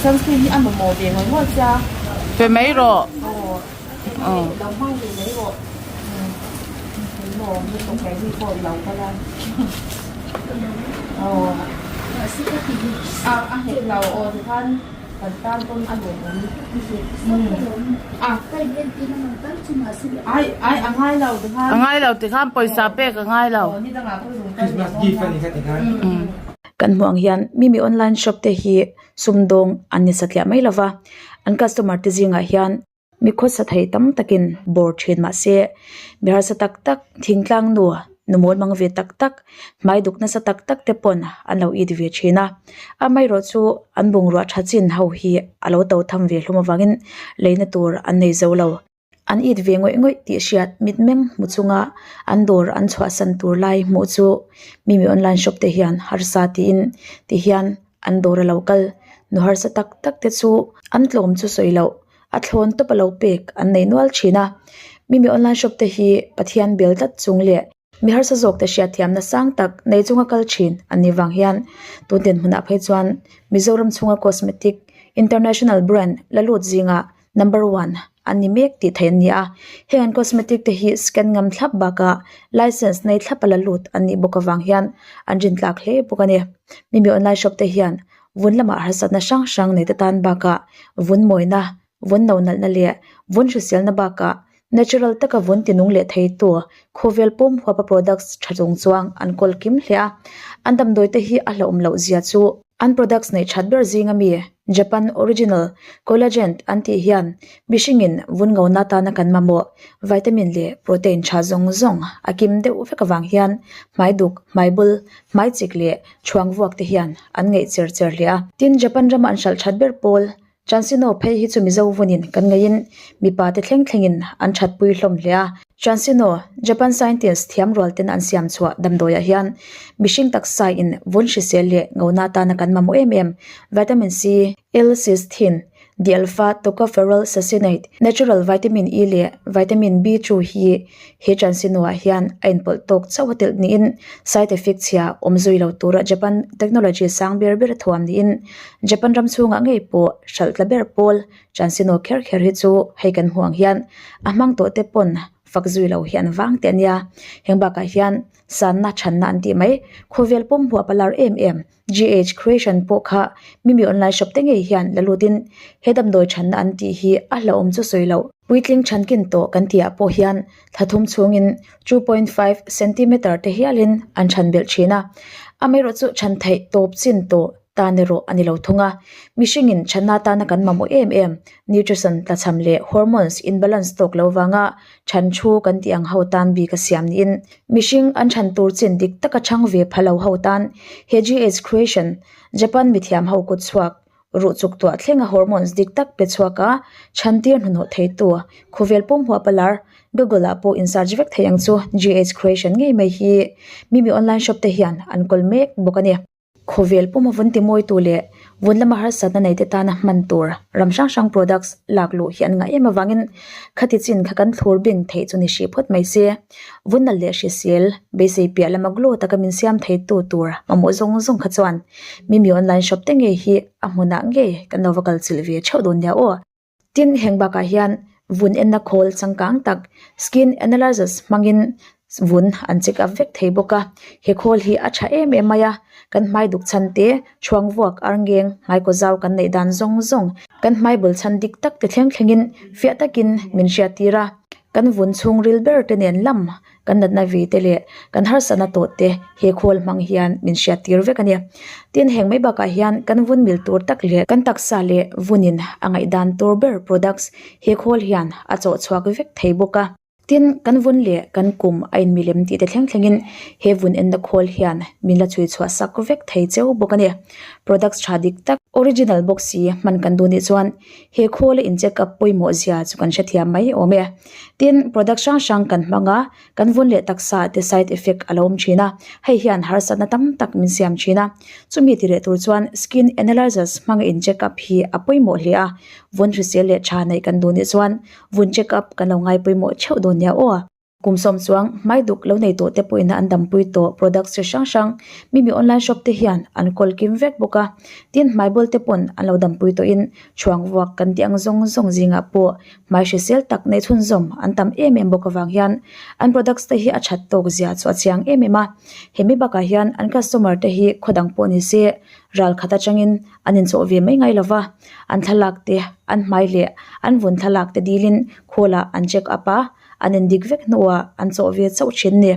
Sunscreen hi a mamawh ve ngawih ngawih che a. Pe mai rawh. Aw. Lo hmang ve mai rawh. Maw lutuk kei ni pawh i lo kal a. Aw. A a nghet lo aw tikhan kan tan pawn a lawmawm. A. Ai ai a ngai lo tikhan. A ngai lo tikhan pawisa pek a ngai lo. Aw ni dangah pawh i rawn kal leh dawn nia. Kan hmuh ang hian mimi online shop te hi sumdawng an ni satliah mai lova an customer te zingah hian mi khawsa thei tam takin bawr thin mahse mi harsa tak tak thingtlang nu nu mawl mang ve tak tak hmai duk nasa tak tak te pawn an lo it ve thin a amaherawh chu an bungrua tha chin ho hi a lo to tham ve hlawm avangin leina tur an nei zo lo. An it ve ngawih ngawih tih hriat mitmeng hmu chunga an dawr an chhuahsan tur lai hmuh chu mimi online shop te hian harsa tiin ti hian an dawr a lo kal. Nu harsa tak tak te chu an tlawm chu sawi loh a thlawn tawp a lo pek an nei nual thin a. Mimi online shop te hi Pathian bel tlat chung leh Mi harsa zawk te hriatthiamna sang tak nei chunga kal thin an nih vang hian tun dinhmunah phei chuan Mizoram chhunga cosmetic international brand la lut zingah number one an ni mek tih theih an ni a. Heng an cosmetic te hi scan ngam thlap bakah license nei thlap a la lut an nih bawk avang hian an rin tlak hle bawk a ni. Mimi online shop te hian vun lamah harsatna hrang hrang nei te tan bakah vun mawina vun no nalhna leh vun hriselna bakah Natural taka vun ti nung leh thei tu khawvel pum huapa products tha chung chuang an kawl kim hle a. An damdawi te hi a hlauhawm loh zia chu an products neih that ber zing ami Japan original collagen an tih hian mihringin vun ngona tana kan mamawh vitamin leh protein tha zawng zawng a kim deuh vek avang hian hmai duk, hmai bul, hmai chik leh chhuang vuak te hian an ngeih cher cher hle a. Tin, Japan rama an hralh that ber pawl Chansino phei hi chu Mizo vunin kan ngeiin mipa te thleng thlengin an thatpui hlawm hle a. Chansino, Japan scientist thiam rual ten an siam chhuah damdawiah hian mihring taksa in vun hrisel leh ngona atana kan mamawh em em vitamin C, L-cysteine, D-alpha-tocopherol succinate, natural vitamin E leh vitamin B2 hi he Chansino ah hian a inpawlh tawk chauh a telh niin side effect chhia awm zui lo tura Japan technology sang ber ber a thuam niin Japan ram chhungah ngei pawh hralh tla ber pawl Chansino kher kher hi chu hei kan hmuh ang hian a hmang tawh te pawn fak zui lo hi an vang teh a nia. Heng bakah hian sanna thanna an tih mai khawvel pawm huap a lar em em. GH Creation pawh kha mimi online shop te ngei hian la lutin he damdawi thanna an tih hi a hlauhawm chu sawi loh. Puitling thankin tawh kan tihah pawh hian thla thum chhungin 2.5 centimeter te hialin an than belh thin a, amaherawhchu than theih tawp chin tawh tan erawh a ni lo thung a. Mihringin thanna atana kan mamawh em em nutrition tlachham leh hormones imbalance tawk lo vanga Than thu kan tih ang ho tan bik a siam niin mihring an than tur chin dik taka chhang ve pha lo ho tan he GH Creation, Japan mithiam ho kut chhuak ruh chuk tuah thlenga hormones dik tak pe chhuak a chhan tir hnahnawh theitu khawvel pum huap a lar Google ah pawh in search vek thei ang chu GH Creation ngei mai hi mimi online shop te hian an kawl mek bawk a ni. Khawvel puma vun timawitu leh vun lama harsatna neite tana hman tur ram hrang hrang products lak luh hi an ngah em avangin khati chin kha kan thlur bing theih chu ni hrih phawt mai se. Vun nalh leh hrisel, beisei piah lama glow taka min siam theitu tur mamawh zawng zawng kha chuan Mimi online shop te ngei hi a hmunah ngei kan lo va kal chilh ve theuh dawn nia aw. Tin, heng bakah hian vun enna khawl changkang tak skin analyzers hmangin vun an check up vek thei bawk a. He khawl hi a tha em em mai a, kan hmai duk chhan te, thuang vuak, arngeng, hmai kaw zau kan neih dan zawng zawng, kan hmai bul chhan dik tak te thleng thlengin fiah takin min hriat tir a. Kan vun chhungril ber te nen lam Kan natna vi te leh kan harsatna tawh te he khawl hmang hian min hriat tir vek a ni. Tin, heng mai bakah hian kan vun mil tur tak leh kan taksa leh vunin a ngaihdan tur ber products he khawl hian a chawh chhuak vek thei bawk a. Tin, kan vun leh kan kum a inmilem tih te thleng thlengin he vun enna khawl hian min la chhui chhuah sak vek thei cheu bawk a ni. Products tha dik tak, original bawk si hman kan duh nih chuan he khawl a in check up pawimawh zia chu kan hrethiam mai awm e. Tin, product hrang hrang kan hmang a, kan vun leh taksa te side effect a lo awm thin a, hei hian harsatna tam tak min siam thin a. Chumi ti leh tur chuan skin analyzers hmanga in check up hi a pawimawh hle a, vun hrisel leh tha neih kan duh nih chuan vun check up kan lo ngai pawimawh theuh dawn nia aw. Kum sawm chuang hmai duk lo nei tawh te pawhin an dampui tawh products chi hrang hrang mimi online shop te hian an kawl kim vek bawk a tin hmai bawl te pawn an lo dampui tawhin chhuang vuak kan tih ang zawng zawng zingah pawh hmai hrisel tak neih chhunzawm an tam em em bawk avang hian an products te hi a that tawk zia chu a chiang em em a hemi bakah hian an customer te hi khaw dang pawh ni se ral khat atangin an inchawh ve mai ngai lova an thlalak te an hmai leh an vun thlalak te dilin khawlah an check up a. An indik vek hnuah an chawh ve chauh thin ni.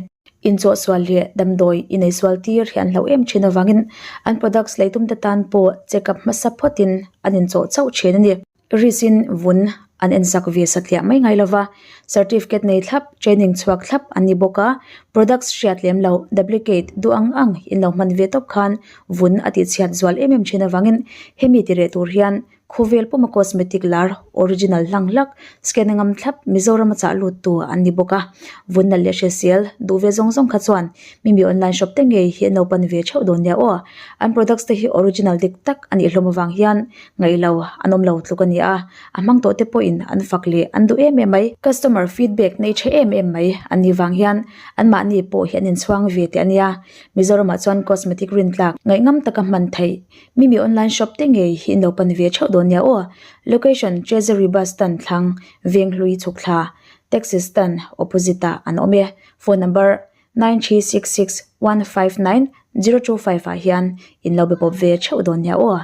Inchawh sual leh damdawi inei sual tir hi an hlauh em thin avangin an products lei tumte tan pawh check up hmasa phawtin an inchawh chauh thin a ni. Risk-in vun an ensak ve satliah mai ngai lova, certificate nei thlap, training chhuak thlap an ni bawk a, products hriat lem loh, duplicate, duh ang ang in lo hman ve tawp khan vun a tihchhiat zual em em thin avangin hemi ti reh tur hian Khawvel puma cosmetic lar original hlang hlak scan a ngam thlap Mizoram a chah lut tu an ni bawk a, vun nalh leh hrisel duh ve zawng zawng kha chuan mimi online shop te ngei hi an lo pan ve theuh dawn nia aw. An products te hi original dik tak a nih hlawm avang hian ngaih lo an awm lo tluk a ni a, a hmang tawh te pawhin an fak leh an duh em em mai. Customer feedback nei tha em em mai an nih vang hian anmahni pawh hi an inchhuang ve teh a nia. Mizoramah chuan cosmetic rintlak ngaihngam taka hman theih Mimi online shop te ngei hi in lo pan ve theuh dawn nia aw. Location, Treasury bus stand thlang, Venghlui chhukthla, Taxi stand opposite ah an awm e. Phone number, 9366159025 ah hian in lo be pawp ve theuh dawn nia aw.